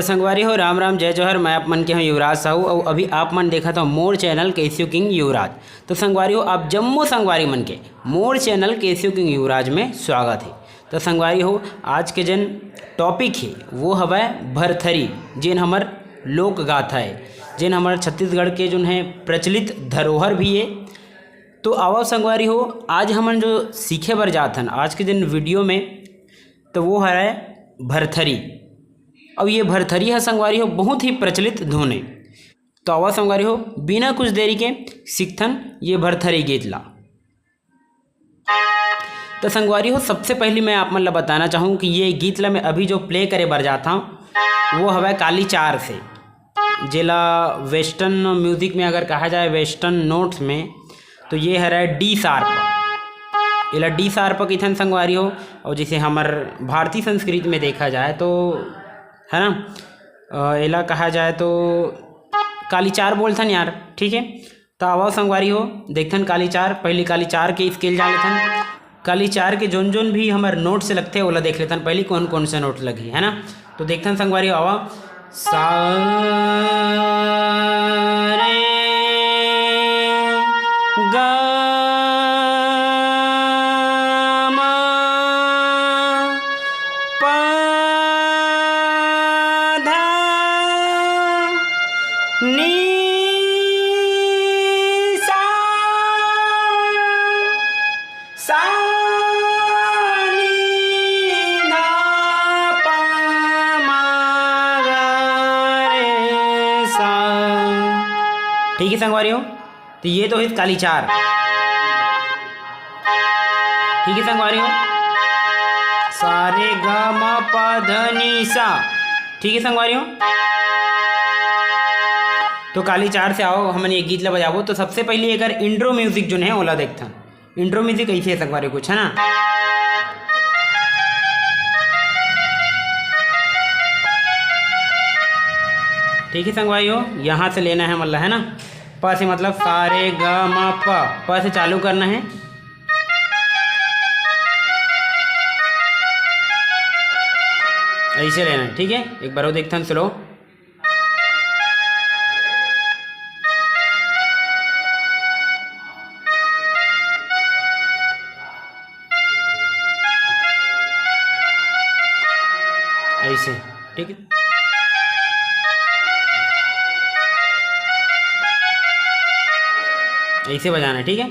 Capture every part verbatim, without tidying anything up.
तो संगवारी हो, राम राम, जय जोहर। मैं आप मन के हूँ युवराज साहू, और अभी आप मन देखत हो मोर चैनल केसीयू किंग युवराज। तो संगवारी हो, आप जम्मो संगवारी मन के मोर चैनल केसीयू किंग युवराज में स्वागत है। तो संगवारी हो, आज के जन टॉपिक है वो हवय भरथरी, जेन हमर लोक गाथा है, जेन हमर छत्तीसगढ़ के जोन है प्रचलित धरोहर भी है। तो आवा संगवारी हो, आज हमन जो सीखे बर जात हन आज के जन वीडियो में, तो वो हरय भरथरी। अब ये भरथरी ह संगवारी हो बहुत ही प्रचलित धुन है। तो आवा संगवारी हो, बिना कुछ देरी के सीखथन ये भरथरी गीत ला। तो संगवारी हो, सबसे पहली मैं आप मन ला बताना चाहूँ कि ये गीत ला मैं अभी जो प्ले करे बर जात हूँ वो हवय काली चार से, जेला वेस्टर्न म्यूजिक में अगर कहा जाए, वेस्टर्न नोट्स में, तो ये हरय डी शार्प। एला डी शार्प कहिथन संगवारी हो। और जैसे हमर भारतीय संस्कृति में देखा जाए तो, है ना, अ, एला कहा जाए तो काली चार बोलथन यार, ठीक है। तो आवा संगवारी हो, देखथन काली चार, पहली काली चार के स्केल जान लेथन। काली चार के जोन जोन भी हमर नोट से लगथे, ओला देख लेथन पहली कौन कौन से नोट लगही, है ना। तो देखथन संगवारी हो, आवा। सा रे ग म प ध नी सा। सा नी धा पा मा गा रे सा। ठीक है संगवारी हो, तो ये तो है काली चार। ठीक है संगवारी हो, सा रे ग म प ध नी सा। ठीक है संगवारी हो, तो काली चार से आओ हमन ये गीत ला बजाबो। तो सबसे पहले अगर इंट्रो म्यूजिक जो है ओला देखथन। इंट्रो म्यूजिक ऐसे है संगवारी कुछ, है ना। ठीक है संगवारी हो, यहाँ से लेना है मतलब, है ना। प से मतलब सा रे ग म प, प से चालू करना है, ऐसे लेना है। ठीक है, एक बार और देखथन स्लो। ऐसे, ठीक है, ऐसे बजाना है, ठीक है,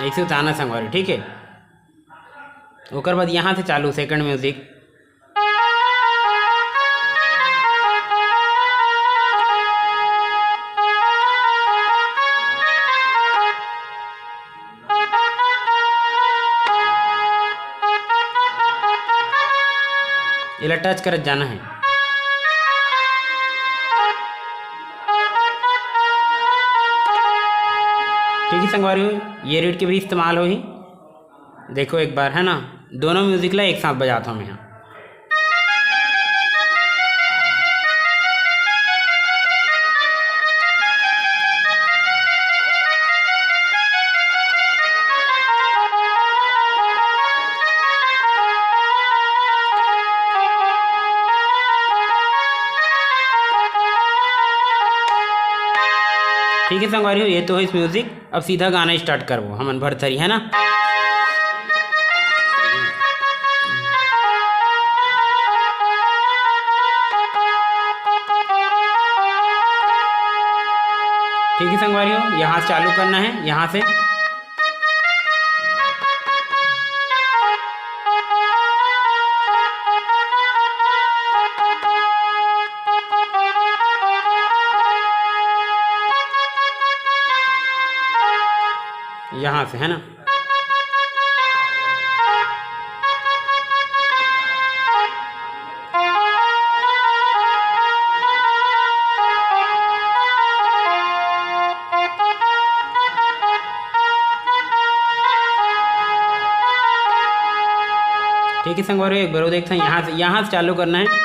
ऐसे उतारना संगवारी, ठीक है। ओकर बाद यहाँ से चालू सेकंड म्यूजिक। एला टच करत जाना है। ठीक है संगवारी हो, ये रीड के भी इस्तेमाल होही। देखो एक बार, है ना, दोनों म्यूजिक ला एक साथ बजाता हूँ मैं यहाँ। ठीक है संगवारी हो, ये तो है इस म्यूजिक। अब सीधा गाना स्टार्ट करबो हमन भरथरी, है ना। ठीक है संगवारी हो, यहाँ से चालू करना है, यहाँ से। यहाँ से, है ना। ठीक है संगवारी, एक बार देखते हैं, यहाँ से, यहाँ से चालू करना है।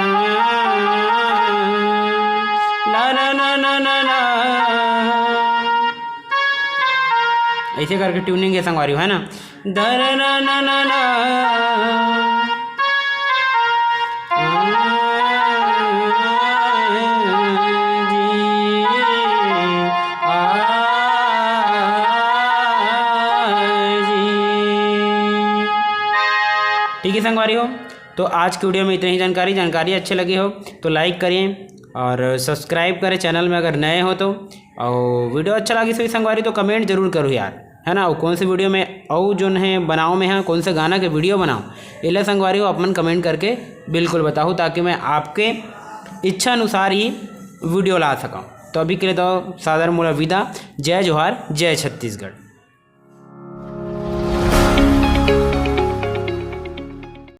ला, ला, ला, ला, ला, ला। ऐसे करके ट्यूनिंग है संगवारी हो, है ना? दर ना ना ना ना। आ, जी, आ, जी। ठीक है संगवारी हो, तो आज की वीडियो में इतनी ही जानकारी। जानकारी अच्छी लगी हो तो लाइक करिए और सब्सक्राइब करें चैनल में अगर नए हो तो। और वीडियो अच्छा लगी सभी संगवारी तो कमेंट जरूर करो यार, है ना? और कौन सी वीडियो में और जो है बनाओ में है, कौन से गाना के वीडियो बनाओ, एला संगवारी हो अपन कमेंट करके बिल्कुल बताओ, ताकि मैं आपके इच्छा अनुसार ही वीडियो ला सकूँ। तो अभी के लिए तो सादर मोला विदा। जय जोहार, जय छत्तीसगढ़।